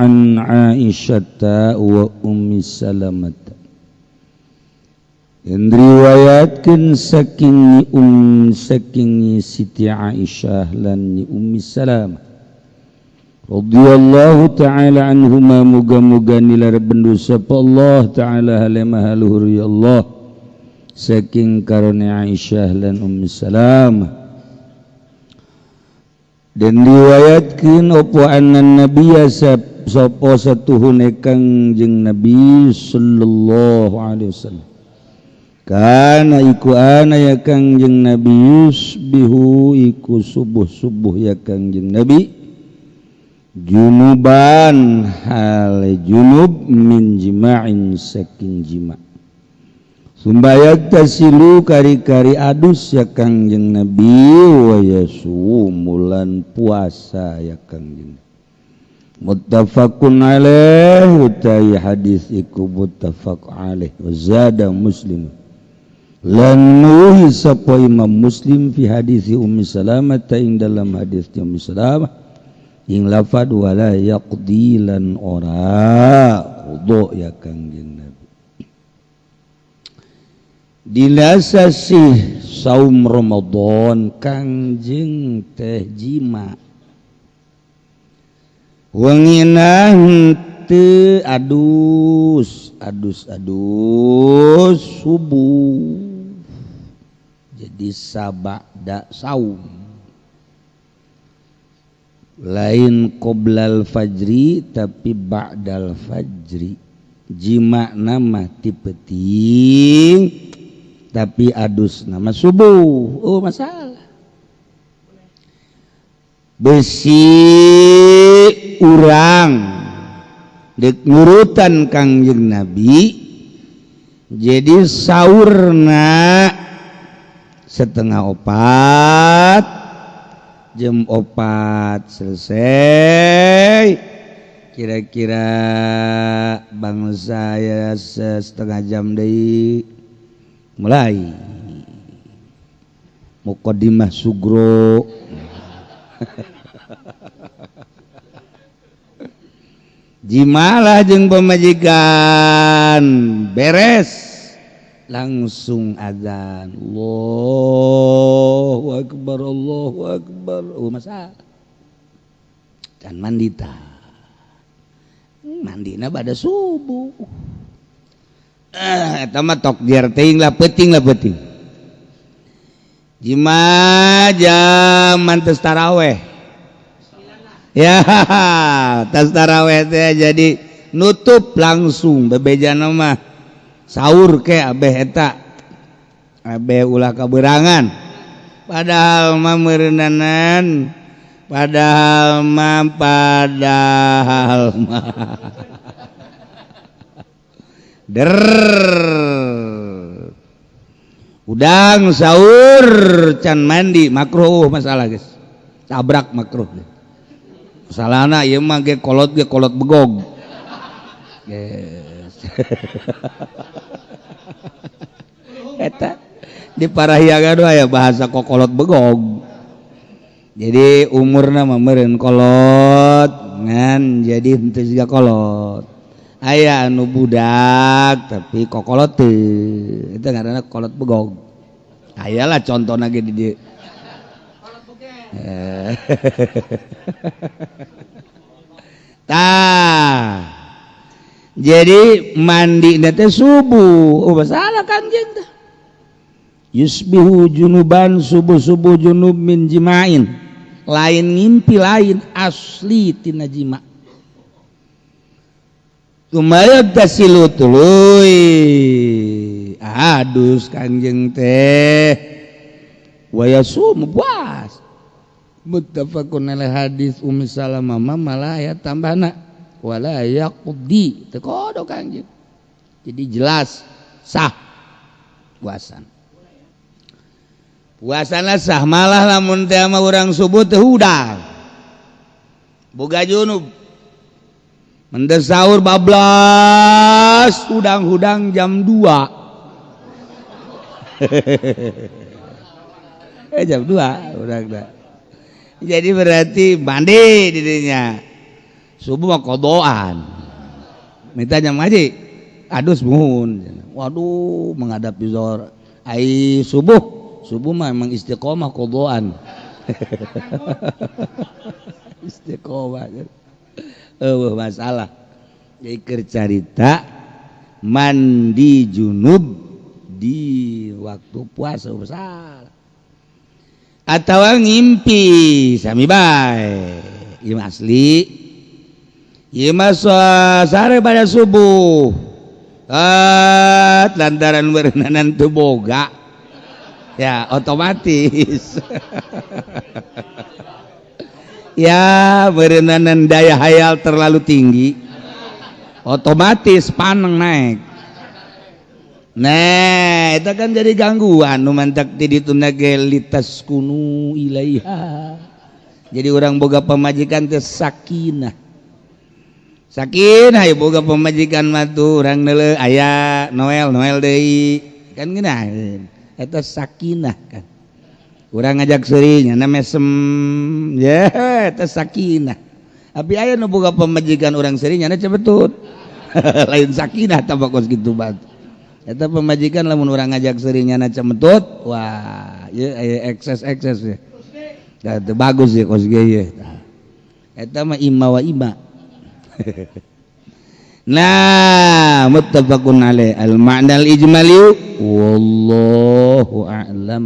An Aisyah wa Ummi Salamah. Yang riwayatkan saking saking Siti Aisyah lan Ummi Salamah radhiyallahu taala anhuma, muga-muga nilar bendu sapa Allah taala hale maha luhur ya Allah saking karone Aisyah lan Ummi Salamah. Dan riwayatkeun opo annan nabiyya, sapa satuhune Kangjeng Nabi sallallahu alaihi wasallam, kana iku ana ya Kangjeng Nabi, yusbihu iku subuh-subuh ya Kangjeng Nabi, junuban hale junub, min jima'in saking jima', summa yagtasilu kari-kari adus ya Kangjeng Nabi, wa yasumu lan puasa ya Kangjeng. Muttafaqun alaih, utai hadis iku muttafaq alaih. Wa zada Muslim, lan nuhi sapa Imam Muslim, fi hadis Ummi Salamah ta ing dalam hadis Ummi Salamah ing lafad wala yaqdi lan ora qada ya Kangjeng Nabi. Dina sasih saum Ramadan Kangjeng teh jima, wengina henteu adus, adus adus subuh, jadi sabada saum, lain qoblal fajri tapi ba'dal fajri. Jima nama ti peuting tapi adus nama subuh. Oh, masalah besi urang dek nurutan Kangjeng Nabi, jadi saurna 3.30, jam 4 selesai, kira-kira bangsa ya setengah jam deh mulai mukodimah sugro. Jimalah jeung pemajikan, beres langsung azan, Allahu akbar, Allahu akbar. Oh, masa dan mandi ta, mandina pada subuh. Eh, eta mah tokdir teuing lah, peuting lah, peuting jima zaman tes taraweh ya, tes taraweh teh jadi nutup langsung bebejana mah sahur ke abeh eta abeh ulah kaberangan. Padahal mah meureunanan, padahal mah der udang sahur can mandi makruh, masalah guys, tabrak makruh. Masalahna ieu mah ge kolot, ge kolot begog, yes. Eta di Parahyangan aya bahasa kokolot begog. Jadi umurna mah meureun kolot ngan jadi henteu siga kolot. Aya anu budak tapi kokolot teu, itu ngaranna kolot begog. Aya lah contohna ge di dieu. Eh. Tah, jadi mandi teh subuh. Oh, masalah Kangjeng teh yusbihu junuban, subuh-subuh junub, min jima'in, lain ngimpi, lain, asli tina jima. Tsumma yagtasilu tuluy adus Kangjeng teh, wa yasum puas. Muttafaqun alaih. Hadis Ummi Salamah malah ya tambahna wala yaqdi, teu qada Kangjeng. Jadi jelas sah puasan, puasana sah. Malah lamun teh mah urang subuh teh hudang boga junub, mendes sahur bablas, hudang-hudang jam 2, eh, jam 2 urang dah. Jadi berarti mandi dirinya. Subuh mah qodoan. Minta jam ngaji. Adus muhun. Waduh, menghadapi zuhur. Ai subuh, subuh mah emang istiqomah qodoan. Istiqomah. Eueuh masalah. Jadi keur carita mandi junub di waktu puasa besar atau ngimpi sami bae. Ieu asli. Ieu mah sare pada subuh. Ah, lantaran berenanan teu boga. Ya, otomatis. Ya, berenanan daya hayal terlalu tinggi. Otomatis paneng naik. Nah, itu kan jadi gangguan nu mantak ti dituna ge litaskunu ilaiha. Jadi orang boga pamajikan teh sakinah. Sakinah ya boga pamajikan mah tuh urang neuleuh aya Noel Noel deui kan ngeunaheun. Eta sakinah kan. Urang ngajak seuri nya mesem ya eta sakinah. Tapi aya nu boga pamajikan urang seuri nya cebetut. Lain sakinah tambah kos kitu banget. Eta pamajikan lamun urang ngajak seuri nyana cemetut, wah, ieu aya ekses-ekses ya. Da teu bagus ya kos ge ye. Eta mah ima wa ima. Nah, muttafaqun alaih. Al ma'na al ijmali wallahu a'lam.